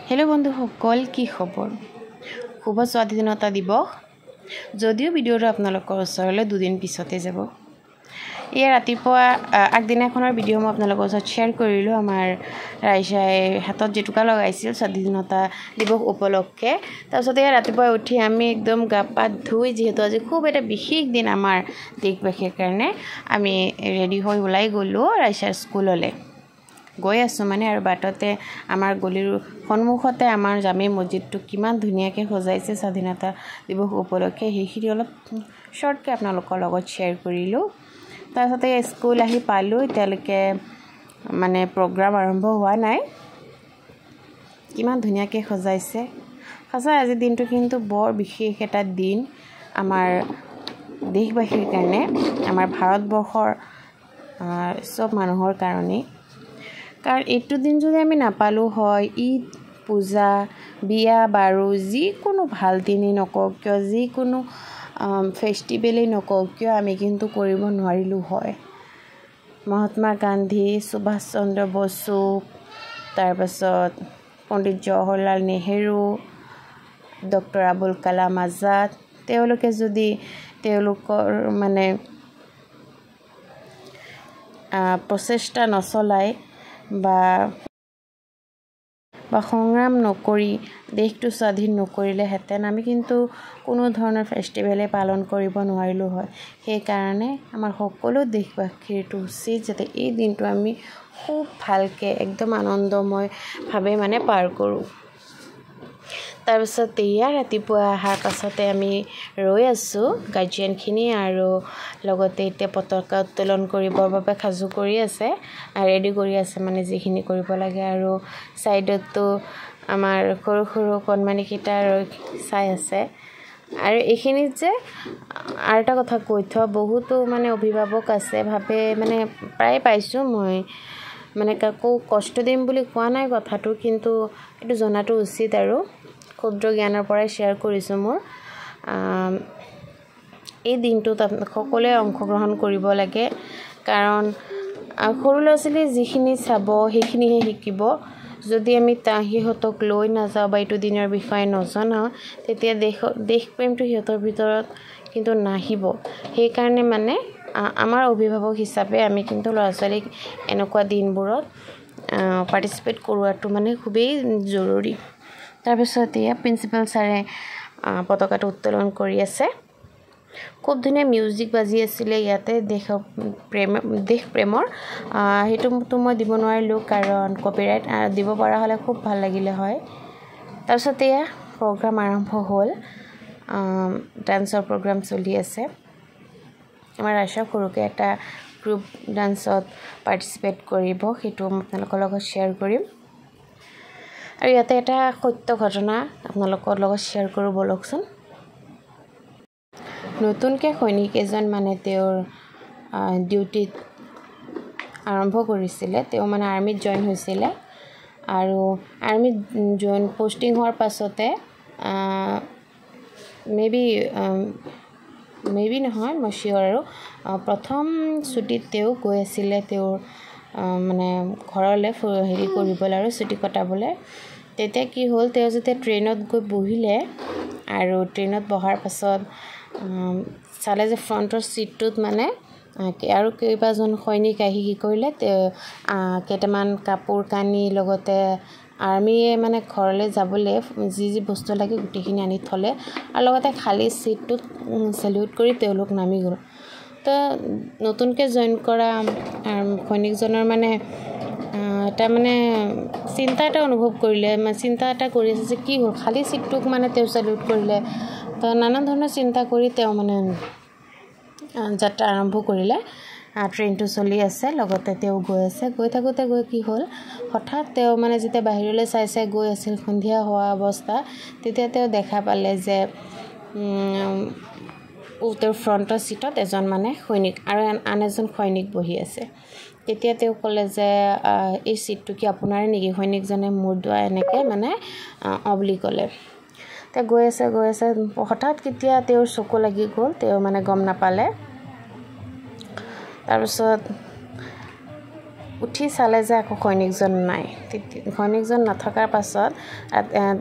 Hello' বন্ধুসকল, কি খবৰ? শুভ স্বাধীনতা দিৱস। যদিও ভিডিঅ'টো আপোনালোকৰ ওচৰলৈ দুদিন পিছতে যাব। এয়া ৰাতিপুৱা আগদিনাখনৰ ভিডিঅ' মই আপোনালোকৰ ওচৰত শ্বেয়াৰ কৰিলোঁ। আমাৰ ৰাইজাই হাতত জেতুকা লগাইছিল স্বাধীনতা দিৱস উপলক্ষে। তাৰপিছত এয়া ৰাতিপুৱা উঠি আমি একদম গা পা ধুই, যিহেতু আজি খুব এটা বিশেষ দিন আমাৰ দেশবাসীৰ কাৰণে, আমি ৰেডি হৈ ওলাই গ'লোঁ ৰাইজাৰ স্কুললৈ। গৈ আছোঁ মানে, আৰু বাটতে আমাৰ গলিৰ সন্মুখতে আমাৰ জামে মছজিদটো কিমান ধুনীয়াকৈ সজাইছে স্বাধীনতা দিৱস উপলক্ষে, সেইখিনি অলপ শ্বৰ্টকৈ আপোনালোকৰ লগত শ্বেয়াৰ কৰিলোঁ। তাৰপিছতে স্কুল আহি পালোঁ। এতিয়ালৈকে মানে প্ৰগ্ৰাম আৰম্ভ হোৱা নাই। কিমান ধুনীয়াকৈ সজাইছে সঁচাই। আজিৰ দিনটো কিন্তু বৰ বিশেষ এটা দিন আমাৰ দেশবাসীৰ কাৰণে, আমাৰ ভাৰতবৰ্ষৰ চব মানুহৰ কাৰণেই। কাৰণ এইটো দিন যদি আমি নাপালোঁ হয়, ঈদ, পূজা, বিয়া বাৰু যিকোনো ভাল দিনেই নকওঁ কিয়, যিকোনো ফেষ্টিভেলেই নকওঁ কিয়, আমি কিন্তু কৰিব নোৱাৰিলোঁ হয়। মহাত্মা গান্ধী, সুভাষ চন্দ্ৰ বসু, তাৰপাছত পণ্ডিত জৱাহৰলাল নেহেৰু, ডক্টৰ আবুল কালাম আজাদ, তেওঁলোকে যদি তেওঁলোকৰ মানে প্ৰচেষ্টা নচলায় বা সংগ্ৰাম নকৰি দেশটো স্বাধীন নকৰিলেহেঁতেন, আমি কিন্তু কোনো ধৰণৰ ফেষ্টিভেলেই পালন কৰিব নোৱাৰিলোঁ হয়। সেইকাৰণে আমাৰ সকলো দেশবাসীৰ এইটো উচিত যাতে এই দিনটো আমি খুব ভালকৈ একদম আনন্দময়ভাৱে মানে পাৰ কৰোঁ। তাৰপিছত এয়া ৰাতিপুৱা অহাৰ পাছতে আমি ৰৈ আছোঁ গাৰ্জিয়ানখিনি, আৰু লগতে এতিয়া পতাকা উত্তোলন কৰিবৰ বাবে সাজু কৰি আছে, ৰেডি কৰি আছে মানে যিখিনি কৰিব লাগে। আৰু ছাইডততো আমাৰ সৰু সৰু কণমানিকেইটা ৰৈ চাই আছে। আৰু এইখিনিত যে আৰু এটা কথা কৈ থোৱা, বহুতো মানে অভিভাৱক আছে ভাবে, মানে প্ৰায়ে পাইছোঁ মই, মানে কাকো কষ্ট দিম বুলি কোৱা নাই কথাটো, কিন্তু এইটো জনাটো উচিত আৰু ক্ষুদ্ৰ জ্ঞানৰ পৰাই শ্বেয়াৰ কৰিছোঁ মোৰ। এই দিনটোত সকলোৱে অংশগ্ৰহণ কৰিব লাগে, কাৰণ সৰু ল'ৰা ছোৱালীয়ে যিখিনি চাব সেইখিনিহে শিকিব। যদি আমি সিহঁতক লৈ নাযাওঁ বা এইটো দিনৰ বিষয়ে নজনাওঁ, তেতিয়া দেশপ্ৰেমটো সিহঁতৰ ভিতৰত কিন্তু নাহিব। সেইকাৰণে মানে আমাৰ অভিভাৱক হিচাপে আমি কিন্তু ল'ৰা ছোৱালীক এনেকুৱা দিনবোৰত পাৰ্টিচিপেট কৰোৱাটো মানে খুবেই জৰুৰী। তাৰপিছত এয়া প্ৰিন্সিপাল ছাৰে পতাকাটো উত্তোলন কৰি আছে। খুব ধুনীয়া মিউজিক বাজি আছিলে ইয়াতে, দেশপ্ৰেমৰ। সেইটোতো মই দিব নোৱাৰিলোঁ, কাৰণ কপিৰাইট, দিব পৰা হ'লে খুব ভাল লাগিলে হয়। তাৰপিছত এয়া প্ৰগ্ৰাম আৰম্ভ হ'ল, ডান্সৰ প্ৰগ্ৰাম চলি আছে। আমাৰ ৰাইজৰ সৰুকৈ এটা গ্ৰুপ ডান্সত পাৰ্টিচিপেট কৰিব, সেইটো আপোনালোকৰ লগত শ্বেয়াৰ কৰিম। আৰু ইয়াতে এটা সত্য ঘটনা আপোনালোকৰ লগত শ্বেয়াৰ কৰোঁ ব'লকচোন। নতুনকৈ সৈনিক এজন মানে তেওঁৰ ডিউটিত আৰম্ভ কৰিছিলে, তেওঁ মানে আৰ্মিত জইন হৈছিলে। আৰু আৰ্মিত জইন পষ্টিং হোৱাৰ পাছতে মে বি নহয়, মই চিয়'ৰ আৰু, প্ৰথম ছুটীত তেওঁ গৈ আছিলে তেওঁৰ মানে ঘৰলৈ হেৰি কৰিবলৈ আৰু ছুটী কটাবলৈ। তেতিয়া কি হ'ল, তেওঁ যেতিয়া ট্ৰেইনত গৈ বহিলে আৰু ট্ৰেইনত বহাৰ পাছত চালে যে ফ্ৰণ্টৰ ছিটটোত মানে আৰু কেইবাজন সৈনিক আহি কি কৰিলে, কেইটামান কাপোৰ কানি লগতে আৰ্মিয়ে মানে ঘৰলৈ যাবলৈ যি যি বস্তু লাগে গোটেইখিনি আনি থ'লে, আৰু লগতে খালী ছিটটোত চেলিউট কৰি তেওঁলোক নামি গ'ল। তো নতুনকৈ জইন কৰা সৈনিকজনৰ মানে এটা মানে চিন্তা এটা অনুভৱ কৰিলে, মানে চিন্তা এটা কৰি আছে যে কি হ'ল, খালী ছিটটোক মানে তেওঁ চেলিউট কৰিলে। তো নানান ধৰণৰ চিন্তা কৰি তেওঁ মানে যাত্ৰা আৰম্ভ কৰিলে। ট্ৰেইনটো চলি আছে, লগতে তেওঁ গৈ আছে। গৈ থাকোঁতে গৈ কি হ'ল, হঠাৎ তেওঁ মানে যেতিয়া বাহিৰলৈ চাই চাই গৈ আছিল, সন্ধিয়া হোৱা অৱস্থা, তেতিয়া তেওঁ দেখা পালে যে তেওঁৰ ফ্ৰণ্টৰ ছিটত এজন মানে সৈনিক আৰু আন এজন সৈনিক বহি আছে। তেতিয়া তেওঁ ক'লে যে এই ছিটটো কি আপোনাৰে নেকি? সৈনিকজনে মূৰ দোৱাই এনেকৈ মানে অঁ বুলি ক'লে। তেওঁ গৈ আছে গৈ আছে, হঠাৎ কেতিয়া তেওঁৰ চকু লাগি গ'ল, তেওঁ মানে গম নাপালে। তাৰপিছত উঠি চালে যে আকৌ সৈনিকজন নাই। সৈনিকজন নথকাৰ পাছত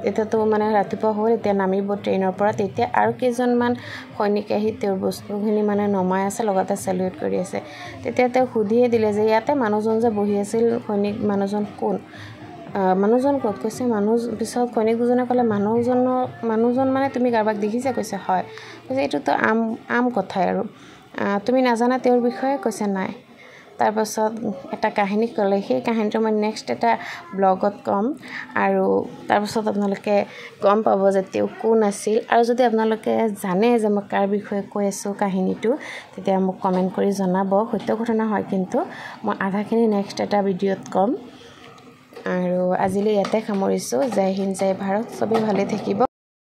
এতিয়াতো মানে ৰাতিপুৱা হ'ল, এতিয়া নামিব ট্ৰেইনৰ পৰা। তেতিয়া আৰু কেইজনমান সৈনিক আহি তেওঁৰ বস্তুখিনি মানে নমাই আছে, লগতে চেলিউট কৰি আছে। তেতিয়া তেওঁ সুধিয়ে দিলে যে ইয়াতে মানুহজন যে বহি আছিল সৈনিক মানুহজন কোন, মানুহজন ক'ত? কৈছে মানুহ, পিছত সৈনিক দুজনে ক'লে মানুহজন মানে তুমি কাৰোবাক দেখিছা? কৈছে হয়। কৈছে এইটোতো আম কথাই আৰু, তুমি নাজানা তেওঁৰ বিষয়ে? কৈছে নাই। তাৰপাছত এটা কাহিনী ক'লে, সেই কাহিনীটো মই নেক্সট এটা ব্লগত ক'ম আৰু তাৰপাছত আপোনালোকে গম পাব যে তেওঁ কোন আছিল। আৰু যদি আপোনালোকে জানে যে মই কাৰ বিষয়ে কৈ আছোঁ কাহিনীটো, তেতিয়া মোক কমেণ্ট কৰি জনাব। সত্য ঘটনা হয়, কিন্তু মই আধাখিনি নেক্সট এটা ভিডিঅ'ত ক'ম। আৰু আজিলৈ ইয়াতে সামৰিছোঁ। জয় হিন্দ, জয় ভাৰত। চবেই ভালে থাকিব।